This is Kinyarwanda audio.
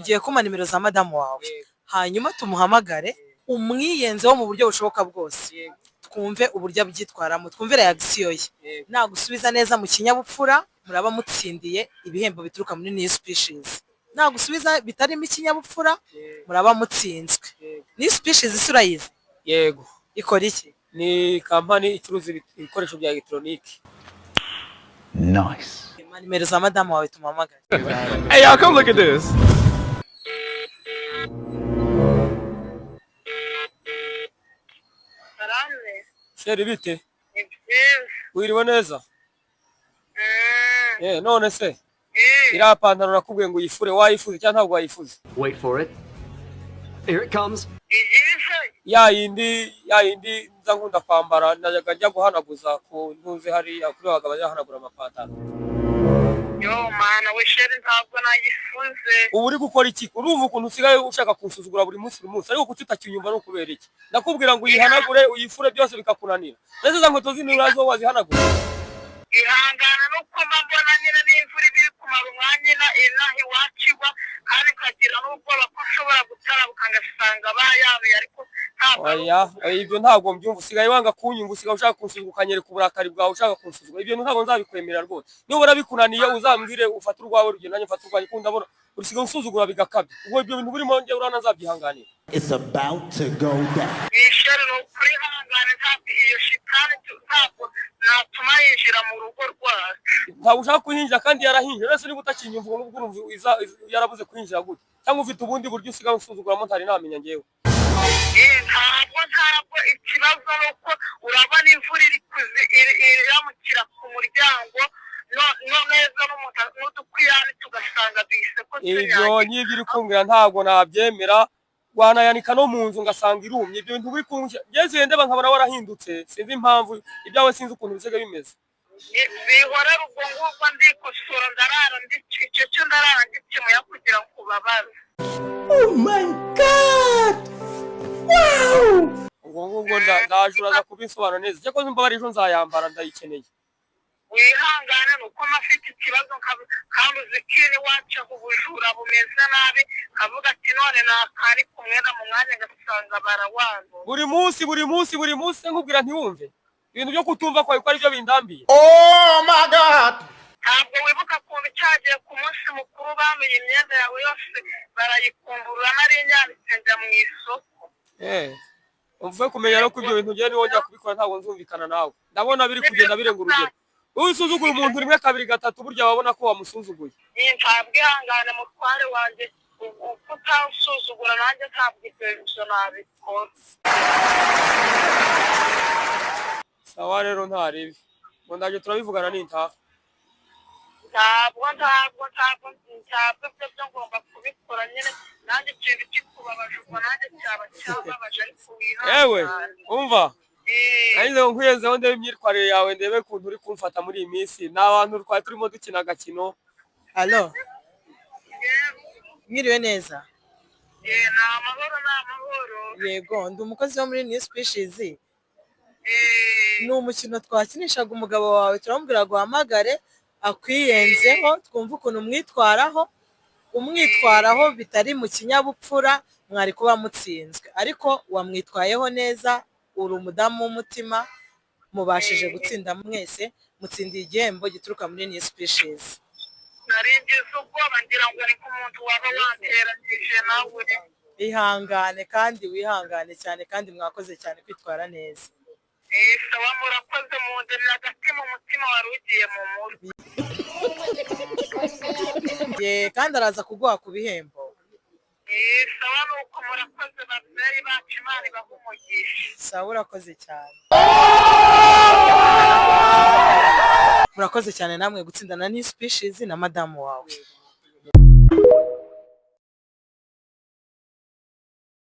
Ugiye kumpa nimero za madamu wawe, hanyuma tumuhamagare, umwiyenzeho mu buryo bushoboka bwose, twumve uburyo abyitwaramo, twumve reaction ye. Nagusubiza neza mu kinyabupfura, muraba mutsindiye ibihembo bituruka muri New Species. Nagusubiza bitarimo ikinyabupfura, muraba mutsinzwe. New Species isi urayizi? Yego. Ikora iki? Ni kampani icuruza ibikoresho bya elegitoroniki. Nice. Mpa nimero za madamu wawe tumuhamagare. Hey, y'all, come look at this. Karame. Chéri, bite? Ni byiza. Wiriwe neza? Mm. None se iriya pantaro nakubwiye ngo uyifure, wayifuze cyangwa ntabwo wayifuze? Wait for it. Here it comes. Iyihe? Ya yindi nza nkunda kwambara, najyaga njya guhanaguza ku ntuze hariya kuri abagabo bajya bahanagura amapantaro. Yo mana we, chéri, ntabwo nayifuze. Ubu uri gukora iki? Urumva ukuntu usigaye ushaka kunsuzugura buri munsi buri munsi, ariko kuki utakinyumva? Ni ukubera iki? Ndakubwira ngo uyihanagure, uyifure, byose bikakunanira. Ndetse za nkweto zindi urazo wazihanagura? Ihangana, nuko mba mbona nyine n'imvura iba iri kumara umwanya inaha iwacu igwa, kandi nkagira n'ubwoba ko nshobora gutarabuka ngasanga bayanuye, ariko ntabwo ari Oya oya, ibyo ntabwo mbyumva. Usigaye wanga kunyumva, usigaye ushaka kunsuzugura, ukanyereka uburakari bwawe ushaka kunsuzugura. Ibyo ntabwo nzabikwemerera rwose. Niba bikunaniye uzambwire, ufate urwawe rugendo, nanjye mfate urwanjye, kuko ndabona usigaye unsuzugura bigakabya. Ubwo ibyo bintu burimo njye urabona nzabyihanganira? It's about to go down. Chéri, ni ukuri ihangane, ntabwo iyo shitani ntabwo natuma yinjira mu rugo rwacu. Ntabwo ushaka kuhinjira kandi yarahinjira. Uretse niba utakinyumva, ubwo ngubwo urumva yarabuze kwinjira gute? Cyangwa ufite ubundi buryo usigaye unsuzuguramo ntari namenya njyewe? Ntabwo ikibazo ni uko urabona imvura iri iramukira ku muryango no neza n'udukwiyani tugasanga duhise ko Ibyo tunyagira. N'ibyo uri kumbwira ntabwo nabyemera. Wanayanika no mu nzu ngasanga irumye. Ibyo bintu biri kumbwira ngeze ndeba nkabona warahindutse, sinzi impamvu. Ibyawe sinzi ukuntu bisigaye bimeze. Bihorera ubwo ngubwo, ndikosora, ndarara icyo cyo ndarara ngikemuye kugira ngo ubabaze. Oh my God! Wow! Ubwo ngubwo ndaje uraza kubisobanura neza. Cyakoze mbabarira, ejo nzayambara, ndayikeneye. Wihangane, ni uko mba afite ikibazo, kandi uzi ko iwacu aho ubujura bumeze nabi, kavuga ati none nakari ku mwenda mu mwanya ngasanga barawanduye. Buri munsi, buri munsi, buri munsi nkubwira ntiwumve. Ibintu byo kutumva kwawe ko aribyo bindambiye. Oh my God. Ntabwo wibuka ukuntu cyagiye ku munsi mukuru bamenye imyenda yawe yose barayikumbura, nari nyanditse njya mu isoko? Umve, kumenya rero ko ibyo bintu ngiye niwongera kubikora ntabwo nzumvikana nawe. Ndabona biri kugenda birenga urugero. Wowe usuzugura umuntu rimwe, kabiri, gatatu, burya wabona ko wamusuzuguye. Ntabwo, ihangane mutware wanjye, uko utansuzugura nanjye ntabwo ibyo nabikora. Sawa rero, ntaribi ngo ndaje turabivugana nintaha. Ntabwo ibyo byo ngomba kubikora nyine nanjye. Ikintu kikubabaje ubwo nanjye cyaba cyababaje, ariko Yewe. wihangane. Umva, nanjye ngo nkwiyenzeho ndebe imyitwarire yawe, ndebe ukuntu uri kumfata muri iyi minsi. Ni abantu twari turimo dukina agakino. Allo, mwiriwe neza? Ni amahoro, ni amahoro. Yego, ndi umukozi wo muri New Species. Ni umukino twakinishaga umugabo wawe, turamubwira guhamagare akwiyenzeho, twumve ukuntu umwitwaraho. Umwitwaraho bitari mu kinyabupfura, mwari kuba mutsinzwe, ariko wamwitwayeho neza, uri umudamu w'umutima, mubashije gutsinda mwese, mutsindiye igihembo gituruka muri New Species. Nari ngize ubwoba ngira ngo ni nk'umuntu waba wanteranyije nawe. Ihangane kandi wihangane cyane, kandi mwakoze cyane kwitwara neza. Sawa, murakoze, mundemye agatima, umutima wari ugiye mu mutwe. Ye, kandi araza kuguha ku bihembo. Sawa, nuko murakoze babyeyi bacu, Imana ibahe umugisha. Sawa, urakoze cyane. Murakoze cyane namwe gutsindana New Species na madamu wawe.